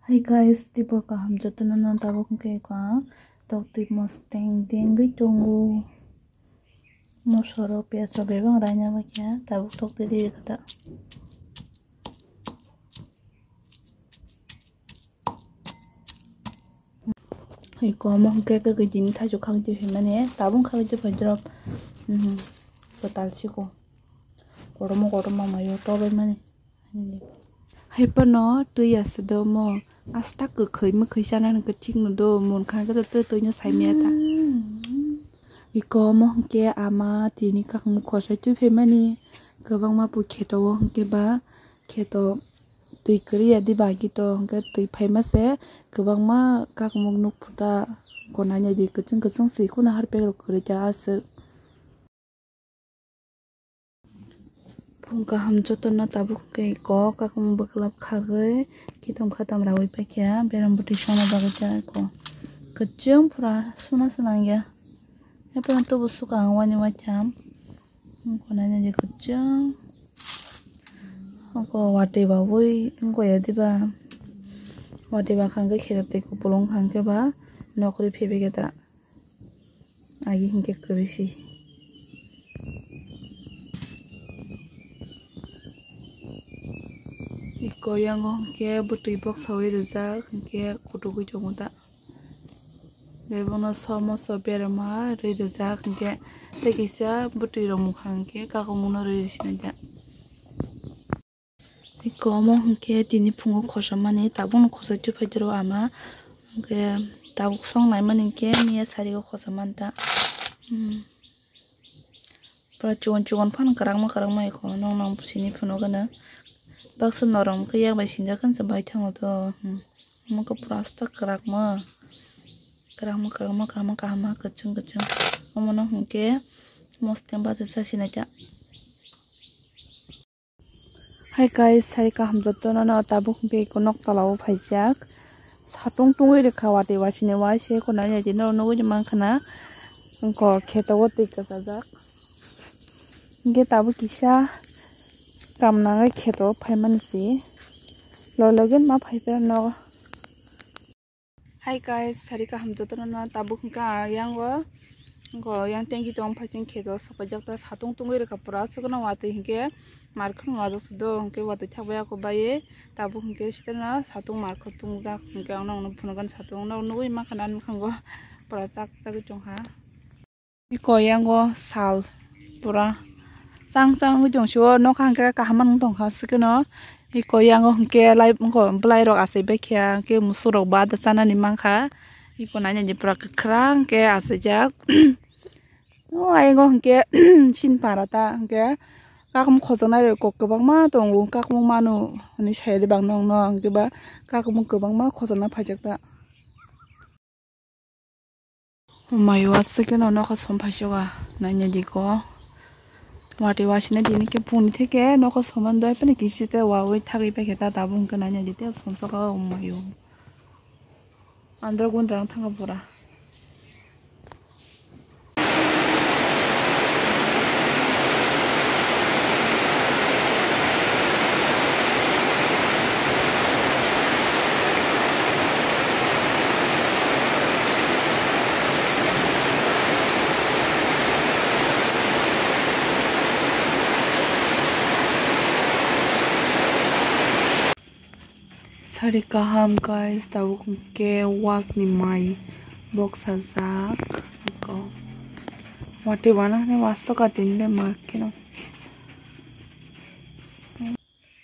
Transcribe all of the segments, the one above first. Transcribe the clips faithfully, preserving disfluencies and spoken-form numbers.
Hi guys, tibok kaham jotono no tabuk hwnkhe ko ang toktwi mosteng dengwi tongo. Mosoro piyaj rok bebak raina baikha tabuk toktwi ri kha ta. Iko omo hwnkhe kwkwi tini thaichuk khakhe twi phaimani tabuk khakhe twi phai drop. Kwtal siko kotorma kotorma mayo tobaimani. Hai phano twi aswk do omo. Aswk kwkhwi mwkhwi chanani kwthwino do, munkha khe twi twino saimaya ta. Iko omo hwnkhe ama tini kakmung khosai twi phaimani. Kwbangma pui kheto o hwnkhe ba kheto twi kwrwi ya diba kito hwnkhe twi phaima se kwbangma kakmung nukphu ta. Konani di kwchwng kwchwng si khuna harpek rok kwrwi ta aswk. Phung kaham jotono tabuk khe kok kakung bwklap khagwi kitom khatom rawi paikha berem bwtwi songna bagwi cha ko kwchwng pura suna swnangya. Haphano tubu swkang wani waitham wngkha nini kwchwng wngkha watwi bawi wngkha ya diba watwi ba khangkhe kherep twi kupulung khangkhe ba nokri phebegeta. Agi hinkhe kwrwi si. Iko yango hinkhe bwtwi boksawi rijak hinkhe kutukwi tongo ta. Bebono somo so berama ri rijak hinkhe tei kisa bwtwi rok mukha hinkhe kakumungno ri sinai ta. Iko omo hinkhe tini phungo khosamani tabukno khosai twi phaitoro ama. Hinkhe tabuk song naimani hinkhe miya sari o khosamani ta. Hmm. Pura chugon chugon phano kwrakma kwrakma iko nong nong sini phunukgwno. Baksa norom khe yak bai sinjak khe bai thango to. Hmm. Omo khe pura aswk kwrakma. Kwrakma kwrakma kaham kaham kwchwng kwchwng. Omono hinkhe mostem bachai sa sinai ta. Hi guys, sai kaham jotono no tabuk hwnkhe iko nok tola o phaijak. Satung tungwi rwkha watwi wasini waise eko nai naidi no nugwi mankha na. Wngkha kheto o twi kwchajak. Hwnkhe tabuk kisa kam nangwi kheto o phaimani si. Loi login ma phaiphai no. Hi guys, sari kaham jotono no tabuk hwnkha yango. Wngkha yang tanki tong phai chwng kheto sopaijak ta satung tungwi rwkha pura aswk no watwi hinkhe markhwrwng wajak se do hinkhe watwi thakbai ako bai tabuk hinkhe siteno satung markhwrwng tungjak hinkhe ang nokno phunukgani satung no nugwi mankha nani mwkhango pura chak chagwi tongkha. Iko yango sal pura chang chang wngwi tong sio nokha hinkhe kaham wng tongkha sikeno iko yango hinkhe lai wngkha bwlairok achai baikha hinkhe musurok ba chanani mankha iko nainani pura kwkhwrang khe achaijak o ayego hinkhe sin para ta hinkhe kakmung khojaknai rok kwbangma tongo kakmung mano hinwi sai bang nokno hinkhe ba kakmung kwbangma khojakna phaijak ta. Mayo aswk khe no nokha som phaisoka naina diko. Watwi wasina dini khe phungni theke nokha soman doi phano kisi te wawi thagwi paikhe ta tabuk hwnkhe naina di te somsoka o mayo. Andro gundra wng thangkha pura. Sari kaham guys, tabuk hwnkhe wakni mai boksajak. Watwi wana hwnwi wasoka tini le market o.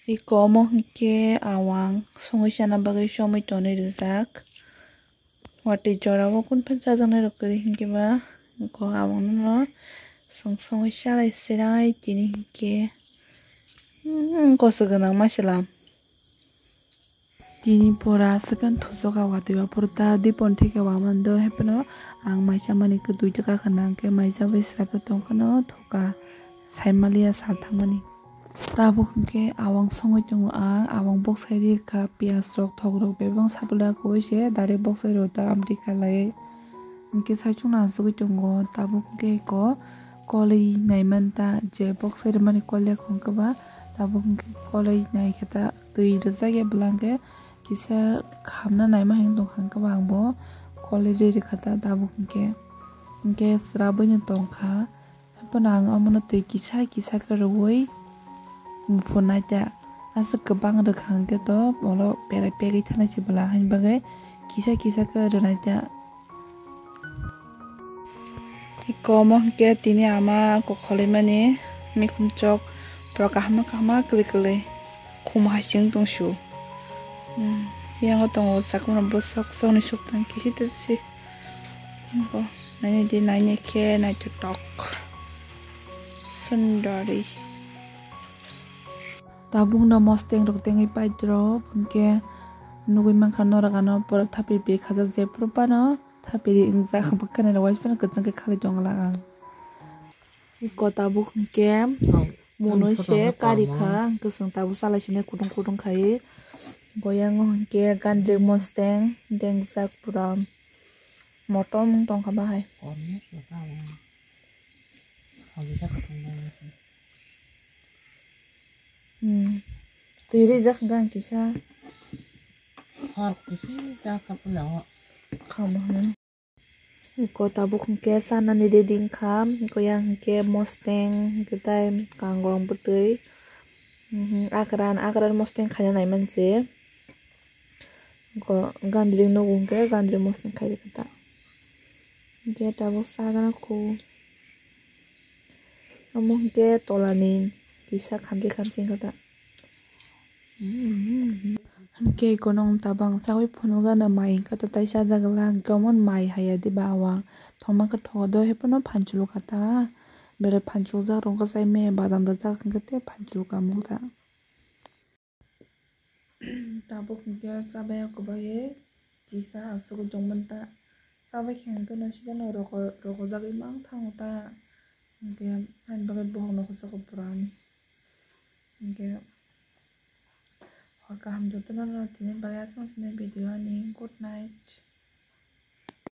Iko omo hwnkhe awang songwi chana bagwi somoi tonwi rijak. Watwi jora o kun phan chajaknai rok kwrwi hinkhe ba iko awang no song songwi chalai chilai tini hinkhe, hmm, koso gwnang ma sela. Tini pora second thusok a watwi o pura ta dipon theke wamani do hephano ang mai chamani kwtwi taka khna hwnkhe mai chabai srapta tongphano thoka saimaliya sal thangmani. Tabuk hwnkhe awang songwi tongo ang, awang boksai rikha, piyaj rok, thok rok bebak sapulya koi se direct boksai rok ta amtwi khalai. Hwnkhe saichung no achugwi tongo, tabuk hwnkhe eko kolwi naiman ta je boksai rwmani kolya hwnkhe ba tabuk hwnkhe kolwi naikhe ta twi rwjak ya bwla hwnkhe Kisa khamna naima hwn tongkha hwnkhe bo ang bo koli ri rwkha ta tabuk hwnkhe. Hwnkhe swrabwi no tongkha. Haphano ang omono twi kisa kisa khe rwui buphur naita. Aswk kwbang rwkha hwnkhe to oro berai pegwi thanai se bwla haini bagwi kisa kisa khe rwnaita. Iko omo hwnkhe tini ama kokholaimani mikhum chok pura kaham kaham kwlwi kwlwi khum hai se wng tong su. Hmm, yango tongo sakmano bwswk chokni suk tang kisi tepsi. Iko naini di naini khe naithotok sundari. Tabukno mosteng rok tengwi paidrop hwnkhe nugwi mankha norok ano pura thapri piri khajak jephru phano. Thapiri wngjak bwkhanirok waisano kwchwng khe khalai tongla ang. Iko tabuk hwnkhe munui se kari kha, hwnkhe chwng tabuk chalai sini kutung kutung khai. Goyango hwnkhe gandrik mosteng dengjak pura motom wng tongkha bahai. Hmm. Twi rijak hwnkhe ang kisa. Hor kisi jak kha pula o. Khamo hwn. Iko tabuk hwnkhe sanani ready wngkha. Iko yang hwnkhe mosteng, hwnkhe tai kangrong bwtwi. Mhm, akran, akran mosteng khaina naiman se. Iko gandring nugo hwnkhe gandring mosteng khai rwkha ta. Hwnkhe tabuk sagana khu. Omo hwnkhe tolani kisa khamchi khamchi wngkha ta. Hwnkhe iko nwng tabang chagwi phunukgana mai wngkha ta tai chajagwla hwnkhe omo mai haiya diba awang thoma khe thodo hephano phanchulukha ta. Belai phanchuljak rwngkha chai me badam rwjak hwnkhe tei phanchulukha mungkha. Tabuk hwnkhe chabai o kwbaiwi kisa aswk tongmani ta. Chabai khe hwnkhe no sida no roko-, rokojagwi mang thango ta. Hwnkhe haini bagwi bohok no kwchak pura ani. Hwnkhe hor kaham jotono no tini bagwi aswk sini video ani. Good night.